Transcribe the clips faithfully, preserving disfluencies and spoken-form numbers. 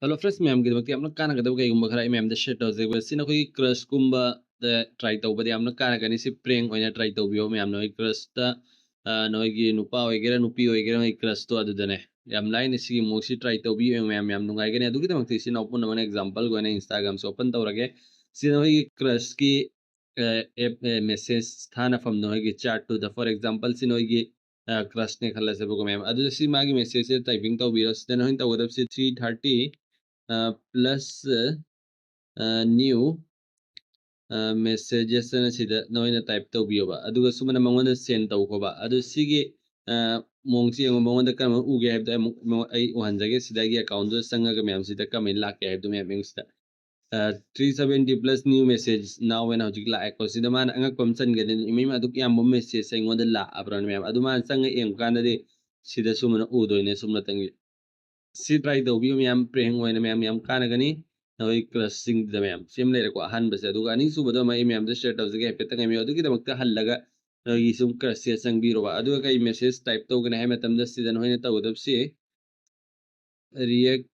Hello friends, ꯃꯌꯥꯝꯒꯤꯗꯃꯛꯇ ꯌꯥꯝꯅ ꯀꯥꯟꯅꯒꯗꯕ ꯀꯩꯒꯨꯝꯕ ꯈꯔ ꯑꯩ ꯃꯌꯥꯝꯗ share ꯇꯧꯖꯒꯦ꯫ ꯁꯤ ꯅꯈꯣꯏꯒꯤ crush ꯀꯨꯝꯕꯗ try ꯇꯧꯕꯗ ꯌꯥꯝꯅ ꯀꯥꯟꯅꯒꯅꯤ꯫ ꯁꯤ prank ꯑꯣꯏꯅ try ꯇꯧꯕꯤꯌꯣ ꯃꯌꯥꯝ꯫ ꯅꯈꯣꯏ crush ꯇ, ꯑ, ꯅꯈꯣꯏꯒꯤ ꯅꯨꯄꯥ ꯑꯣꯏꯒꯦꯔꯥ ꯅꯨꯄꯤ ꯑꯣꯏꯒꯦꯔꯥ, ꯅꯈꯣꯏꯒꯤ crush ꯇꯣ ꯑꯗꯨꯗꯅꯦ꯫ ꯌꯥꯝ ꯂꯥꯏꯅ ꯁꯤꯒꯤ ꯃꯑꯣꯡꯁꯤ try ꯇꯧꯕꯤꯌꯨ ꯃꯌꯥꯝ, ꯌꯥꯝ ꯅꯨꯡꯉꯥꯏꯒꯅꯤ꯫ ꯑꯗꯨꯒꯤꯗꯃꯛꯇ ꯏꯆꯤꯟ ꯏꯅꯥꯎ ꯄꯨꯝꯅꯃꯛꯅ example ꯒꯤ ꯑꯣꯏꯅ Instagram ꯁꯤ open ꯇꯧꯔꯒꯦ꯫ ꯁꯤ ꯅꯈꯣꯏꯒꯤ crush ꯀꯤ, ꯑ, app, ꯑ, message ꯊꯥꯅꯐꯝꯗꯣ ꯅꯈꯣꯏꯒꯤ chat ꯇꯨꯗ, for example ꯁꯤ ꯅꯈꯣꯏꯒꯤ, ꯑ, crush ꯅꯦ ꯈꯜꯂꯁꯦꯕꯀꯣ ꯃꯌꯥꯝ꯫ ꯑꯗꯨꯗ ꯁꯤ ꯃꯥꯒꯤ message ꯁꯦ typing ꯇꯧꯕꯤꯔꯣ꯫ ꯁꯤꯗ ꯅꯈꯣꯏꯅ ꯇꯧꯒꯗꯕꯁꯤ three thirty, ꯑ, plus, ꯑ, new, ꯑ, messages ꯑꯅ ꯁꯤꯗ ꯅꯈꯣꯏꯅ type ꯇꯧꯕꯤꯌꯣꯕ꯫ ꯑꯗꯨꯒ ꯁꯨꯃꯥꯏꯅ ꯃꯉꯣꯟꯗ send ꯇꯧꯈꯣꯕ꯫ ꯑꯗꯨ ꯁꯤꯒꯤ, ꯑ, ꯃꯑꯣꯡꯁꯤ ꯌꯦꯡꯉꯣ, ꯃꯉꯣꯟꯗ ꯀꯔꯝꯕ ꯎꯒꯦ ꯍꯥꯏꯕꯗꯣ ꯑꯩ ꯑꯃꯨꯛ, ꯑꯃꯨꯛ ꯑꯩ ꯎꯍꯟꯖꯒꯦ꯫ ꯁꯤꯗ ꯑꯩꯒꯤ account ꯗꯨꯗ ꯆꯪꯉꯒ ꯃꯌꯥꯝꯁꯤꯗ ꯀꯔꯝꯍꯥꯏꯅ ꯂꯥꯛꯀꯦ ꯍꯥꯏꯕꯗꯣ ꯃꯌꯥꯝ ꯌꯦꯡꯉꯨ ꯁꯤꯗ꯫ ꯑ, three seventy plus new message now ꯍꯥꯏꯅ ꯍꯧꯖꯤꯛ ꯂꯥꯛꯑꯦꯀꯣ꯫ ꯁꯤꯗ ꯃꯥꯅ ꯑꯉꯛꯄ ꯑꯃ ꯆꯟꯒꯅꯤ꯫ ꯏꯃꯩ ꯑꯗꯨꯛ ꯌꯥꯝꯕ message ꯑꯩꯉꯣꯟꯗ ꯂꯥꯛꯑꯕ꯭ꯔꯥꯅ ꯃꯌꯥꯝ꯫ ꯑꯗꯨ ꯃꯥꯅ ꯆꯪꯉ ꯌꯦꯡꯕ ꯀꯥꯟꯗꯗꯤ ꯁꯤꯗ ꯁꯨꯃꯥꯏꯅ ꯎꯗꯣꯏꯅꯦ ꯁꯨꯞꯅꯇꯪꯒꯤ꯫ ꯁꯤ try ꯇꯧꯕꯤꯌꯨ ꯃꯌꯥꯝ, prank ꯑꯣꯏꯅ ꯃꯌꯥꯝ ꯌꯥꯝ ꯀꯥꯟꯅꯒꯅꯤ꯫ ꯅꯈꯣꯏ crush ꯁꯤꯡꯗ ꯃꯌꯥꯝ ꯁꯤ ꯑꯃ ꯂꯩꯔꯦꯀꯣ꯫ ꯑꯍꯥꯟꯕꯁꯦ, ꯑꯗꯨꯒ ꯑꯅꯤꯁꯨꯕꯗꯣ ꯑꯃ ꯑꯩ ꯃꯌꯥꯝꯗ share ꯇꯧꯖꯒꯦ, ꯍꯥꯏꯐꯦꯠꯇꯪ ꯉꯥꯏꯕꯤꯌꯨ꯫ ꯑꯗꯨꯒꯤꯗꯃꯛꯇ ꯍꯜꯂꯒ ꯅꯈꯣꯏꯒꯤ ꯁꯨꯝ crush ꯁꯦ ꯆꯪꯕꯤꯔꯣꯕ꯫ ꯑꯗꯨꯒ ꯀꯩ message type ꯇꯧꯒꯅꯤ ꯍꯥꯏ ꯃꯇꯝꯗ ꯁꯤꯗ ꯅꯈꯣꯏꯅ ꯇꯧꯒꯗꯕꯁꯤ react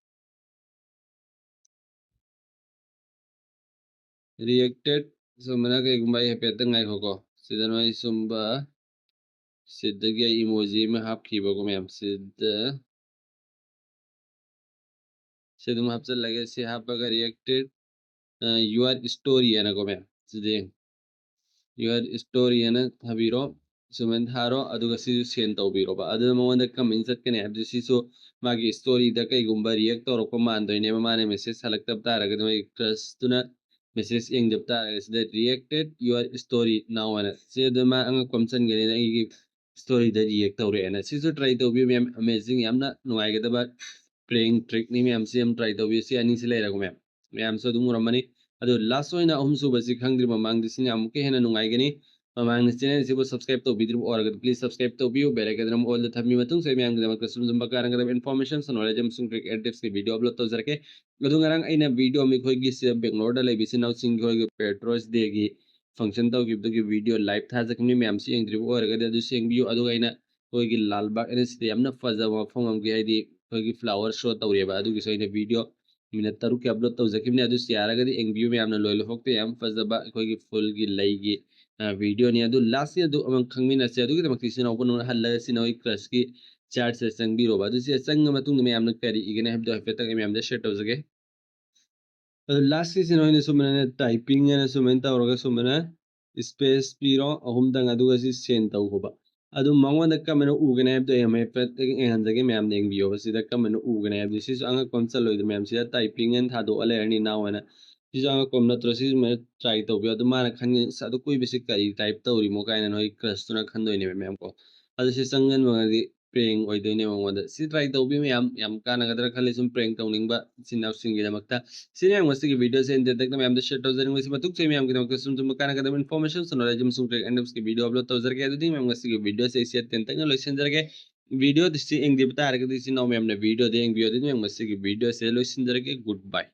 reacted ꯁꯨꯝꯕꯅ ꯀꯩꯒꯨꯝꯕ ꯑꯩ ꯍꯥꯏꯐꯦꯠꯇꯪ ꯉꯥꯏꯈꯣꯀꯣ꯫ ꯁꯤꯗ ꯅꯣꯏ ꯁꯨꯝꯕ ꯁꯤꯗꯒꯤ ꯑꯩ emoji ꯑꯃ ꯍꯥꯞꯈꯤꯕꯀꯣ ꯃꯌꯥꯝ꯫ ꯁꯤꯗ ꯁꯤ ꯑꯗꯨꯝ ꯍꯥꯞꯆꯤꯜꯂꯒꯦ꯫ ꯁꯤ ꯍꯥꯞꯄꯒ reacted, ꯑ, your story ꯍꯥꯏꯅꯀꯣ ꯃꯌꯥꯝ꯫ ꯁꯤꯗ ꯌꯦꯡ꯫ Your story ꯍꯥꯏꯅ ꯊꯥꯕꯤꯔꯣ꯫ ꯁꯨꯃꯥꯏꯅ ꯊꯥꯔꯣ, ꯑꯗꯨꯒ ꯁꯤꯁꯨ send ꯇꯧꯕꯤꯔꯣꯕ꯫ ꯑꯗꯨꯅ ꯃꯉꯣꯟꯗ ꯀꯃꯥꯏꯅ ꯆꯠꯀꯅꯤ ꯍꯥꯏꯕꯗꯨ ꯁꯤꯁꯨ ꯃꯥꯒꯤ story ꯗ ꯀꯩꯒꯨꯝꯕ react ꯇꯧꯔꯛꯄ ꯃꯥꯟꯗꯣꯏꯅꯦꯕ꯫ ꯃꯥꯅ message ꯍꯜꯂꯛꯇꯕ ꯇꯥꯔꯒꯗꯤ ꯃꯣꯏ crush ꯇꯨꯅ message ꯌꯦꯡꯗꯕ ꯇꯥꯔꯒꯗꯤ ꯁꯤꯗ reacted your story now ꯍꯥꯏꯅ꯫ ꯁꯤ ꯑꯗꯨ ꯃꯥ ꯑꯉꯛꯄ ꯑꯃ ꯆꯟꯒꯅꯤꯅ ꯑꯩꯒꯤ story ꯗ react ꯇꯧꯔꯛꯑꯦꯅ꯫ ꯁꯤꯁꯨ try ꯇꯧꯕꯤꯌꯨ ꯃꯌꯥꯝ, amazing ꯌꯥꯝꯅ ꯅꯨꯡꯉꯥꯏꯒꯗꯕ prank trick ꯅꯤ ꯃꯌꯥꯝ꯫ ꯁꯤ ꯑꯃ try ꯇꯧꯕꯤꯌꯨ꯫ ꯁꯤ ꯑꯅꯤꯁꯤ ꯂꯩꯔꯦꯀꯣ ꯃꯌꯥꯝ, ꯃꯌꯥꯝꯁꯨ ꯑꯗꯨꯝ ꯎꯔꯝꯃꯅꯤ꯫ ꯑꯗꯨ last ꯑꯣꯏꯅ ꯑꯍꯨꯝꯁꯨꯕꯁꯤ ꯈꯪꯗ꯭ꯔꯤꯕ ꯃꯃꯥꯡꯗ ꯁꯤꯅ ꯑꯃꯨꯛꯀ ꯍꯦꯟꯅ ꯅꯨꯡꯉꯥꯏꯒꯅꯤ꯫ ꯃꯃꯥꯡꯗ channel ꯑꯁꯤꯕꯨ subscribe ꯇꯧꯕꯤꯗ꯭ꯔꯤꯕ ꯑꯣꯏꯔꯒꯗꯤ please subscribe ꯇꯧꯕꯤꯌꯨ, bell icon ꯑꯃ all ꯗ ꯊꯝꯕꯤꯌꯨ꯫ ꯃꯇꯨꯡꯁꯨ ꯑꯩ ꯃꯌꯥꯝꯒꯤꯗꯃꯛꯇ ꯁꯨꯝ ꯁꯨꯝꯕ ꯀꯥꯟꯅꯒꯗꯕ information, knowledge ꯑꯃꯁꯨꯡ trick and tips ꯀꯤ video upload ꯇꯧꯖꯔꯛꯀꯦ꯫ ꯑꯗꯨ ꯉꯔꯥꯡ ꯑꯩꯅ video ꯑꯃ ꯑꯩꯈꯣꯏꯒꯤ ꯁꯤꯗ ꯕꯦꯡꯒ꯭ꯂꯣꯔꯗ ꯂꯩꯕ ꯏꯆꯤꯟ ꯏꯅꯥꯎꯁꯤꯡꯒꯤ ꯑꯩꯈꯣꯏꯒꯤ Patriots Day ꯒꯤ function ꯇꯧꯈꯤꯕꯗꯨꯒꯤ video live ꯊꯥꯖꯈꯤꯕꯅꯤ꯫ ꯃꯌꯥꯝꯁꯤ ꯌꯦꯡꯗ꯭ꯔꯤꯕ ꯑꯣꯏꯔꯒꯗꯤ ꯑꯗꯨꯁꯨ ꯌꯦꯡꯕꯤꯌꯨ꯫ ꯑꯗꯨꯒ ꯑꯩꯅ ꯑꯩꯈꯣꯏꯒꯤ ꯂꯥꯜꯕꯥꯒ ꯑꯅ ꯁꯤꯗ ꯌꯥꯝꯅ ꯐꯖꯕ ꯃꯐꯝ ꯑꯃꯒꯤ, ꯍꯥꯏꯗꯤ ꯑꯩꯈꯣꯏꯒꯤ flower show ꯇꯧꯔꯤꯑꯕ, ꯑꯗꯨꯒꯤꯁꯨ ꯑꯩꯅ video ꯃꯤꯅꯠ ꯇꯔꯨꯛꯀꯤ ꯑꯞꯂꯣꯗ ꯇꯧꯖꯈꯤꯕꯅꯤ꯫ ꯑꯗꯨꯁꯨ ꯌꯥꯔꯒꯗꯤ ꯌꯦꯡꯕꯤꯌꯨ ꯃꯌꯥꯝꯅ ꯂꯣꯏ ꯂꯣꯏꯐꯥꯎꯇ꯫ ꯌꯥꯝ ꯐꯖꯕ ꯑꯩꯈꯣꯏꯒꯤ ꯐꯨꯜꯒꯤ ꯂꯩꯒꯤ ꯚꯤꯗꯤꯑꯣꯅꯤ꯫ ꯑꯗꯨ ꯂꯥꯁꯁꯤ ꯑꯗꯨ ꯑꯃ ꯈꯪꯃꯤꯟꯅꯁꯦ꯫ ꯑꯗꯨꯒꯤꯗꯃꯛꯇ ꯏꯆꯤꯟ ꯏꯅꯥꯎ ꯄꯨꯝꯅꯃꯛꯅ ꯍꯜꯂꯒ ꯏꯆꯤꯟ ꯏꯅꯥꯎꯒꯤ ꯀ꯭ꯔꯁꯀꯤ ꯆꯥꯔꯠꯁꯦ ꯆꯪꯕꯤꯔꯣꯕ꯫ ꯑꯗꯨ ꯁꯤꯗ ꯆꯪꯉ ꯃꯇꯨꯡꯗ ꯃꯌꯥꯝꯅ ꯀꯔꯤ ꯏꯒꯅꯤ ꯍꯥꯏꯕꯗꯣ ꯍꯥꯏꯐꯦꯠꯇꯪ ꯑꯩ ꯃꯌꯥꯝꯗ ꯁꯤꯌꯔ ꯇꯧꯖꯒꯦ꯫ ꯑꯗꯨ ꯂꯥꯁꯀꯤꯁꯤꯅ ꯑꯣꯏꯅ ꯁꯨꯃꯥꯏꯅ ꯇꯥꯏꯄꯤꯡ ꯑꯅ ꯁꯨꯃꯥꯏꯅ ꯇꯧꯔꯒ ꯁꯨꯃꯥꯏꯅ ꯏꯁꯄꯦꯁ ꯄꯤꯔꯣ ꯑꯍꯨꯝꯗꯪ, ꯑꯗꯨꯒ ꯁꯤ ꯁꯦꯟ ꯇꯧꯈꯣꯕ꯫ ꯑꯗꯨ ꯃꯉꯣꯟꯗ ꯀꯃꯥꯏꯅ ꯎꯒꯅꯤ ꯍꯥꯏꯕꯗꯣ ꯑꯩ ꯑꯃ ꯍꯥꯏꯐꯦꯠ ꯌꯦꯡꯍꯟꯖꯒꯦ ꯃꯌꯥꯝꯅ, ꯌꯦꯡꯕꯤꯌꯣꯕ꯫ ꯁꯤꯗ ꯀꯃꯥꯏꯅ ꯎꯒꯅꯤ ꯍꯥꯏꯕꯗꯤ ꯁꯤꯁꯨ ꯑꯉꯛꯄ ꯑꯃ ꯆꯠꯂꯣꯏꯗ꯭ꯔꯣ ꯃꯌꯥꯝ? ꯁꯤꯗ ꯇꯥꯏꯄꯤꯡ ꯑꯅ ꯊꯥꯗꯣꯛꯑ ꯂꯩꯔꯅꯤ ꯏꯅꯥꯎ ꯍꯣꯏꯅ꯫ ꯁꯤꯁꯨ ꯑꯉꯛꯄ ꯑꯃ ꯅꯠꯇ꯭ꯔꯣ? ꯁꯤꯁꯨꯃꯥꯏꯅ ꯇ꯭ꯔꯥꯏ ꯇꯧꯕꯤꯌꯨ꯫ ꯑꯗꯨ ꯃꯥꯅ ꯈꯟꯒꯅꯤ, "ꯑꯁ, ꯑꯗꯨ ꯀꯨꯏꯕꯁꯤ ꯀꯔꯤ ꯇꯥꯏꯞ ꯇꯧꯔꯤꯃꯣ?" ꯀꯥꯏꯅ ꯅꯣꯏ ꯀ꯭ꯔꯁꯇꯨꯅ ꯈꯟꯗꯣꯏꯅꯦꯕ ꯃꯌꯥꯝ ꯀꯣ꯫ ꯑꯗꯨ ꯁꯤ ꯆꯪꯍꯟꯕꯒꯗꯤ ꯄ꯭ꯔꯦꯡ ꯑꯣꯏꯗꯣꯏꯅꯦ ꯃꯉꯣꯟꯗ꯫ ꯁꯤ ꯇ꯭ꯔꯥꯏ ꯇꯧꯕꯤꯌꯨ ꯃꯌꯥꯝ, ꯌꯥꯝ ꯀꯥꯟꯅꯒꯗ꯭ꯔꯥ ꯈꯜꯂꯤ ꯁꯨꯝ ꯄ꯭ꯔꯦꯡ ꯇꯧꯅꯤꯡꯕ ꯏꯆꯤꯟ ꯏꯅꯥꯎꯁꯤꯡꯒꯤꯗꯃꯛꯇ꯫ ꯁꯤꯅ ꯌꯥꯝ ꯉꯁꯤꯒꯤ ꯚꯤꯗꯤꯑꯣꯁꯦ ꯑꯦꯟꯇꯔꯇꯦꯛꯅ ꯃꯌꯥꯝꯗ ꯁꯤꯌꯔ ꯇꯧꯖꯅꯤꯡꯕ꯫ ꯁꯤ ꯃꯇꯨꯡꯁꯦ ꯃꯌꯥꯝꯒꯤꯗꯃꯛꯇ ꯁꯨꯝ ꯁꯨꯝ ꯀꯥꯟꯅꯒꯗꯕ ꯏꯟꯐꯣꯔꯃꯦꯁꯟ, ꯅꯣꯂꯦꯖ ꯑꯃꯁꯨꯡ ꯇ꯭ꯔꯦꯛ ꯑꯦꯟ ꯇꯤꯞꯁꯀꯤ ꯚꯤꯗꯤꯑꯣ ꯑꯞꯂꯣꯗ ꯇꯧꯖꯔꯛꯀꯦ꯫ ꯑꯗꯨꯗꯤ ꯃꯌꯥꯝ ꯉꯁꯤꯒꯤ ꯚꯤꯗꯤꯑꯣꯁꯦ ꯑꯩ ꯁꯤ ꯇꯦꯟꯇꯛꯅ ꯂꯣꯏꯁꯤꯟꯖꯔꯒꯦ꯫ ꯚꯤꯗꯤꯑꯣꯁꯤ ꯌꯦꯡꯗ꯭ꯔꯤꯕ ꯇꯥꯔꯒꯗꯤ ꯏꯆꯤꯟ ꯏꯅꯥꯎ ꯃꯌꯥꯝꯅ ꯚꯤꯗꯤꯑꯣꯗ ꯌꯦꯡꯕꯤꯌꯨ꯫ ꯑꯗꯨꯗꯤ ꯃꯌꯥꯝ ꯉꯁꯤꯒꯤ ꯚꯤꯗꯤꯑꯣꯁꯦ ꯂꯣꯏꯁꯤꯟꯖꯔꯒꯦ꯫ ꯒꯨꯗ ꯕꯥꯏ꯫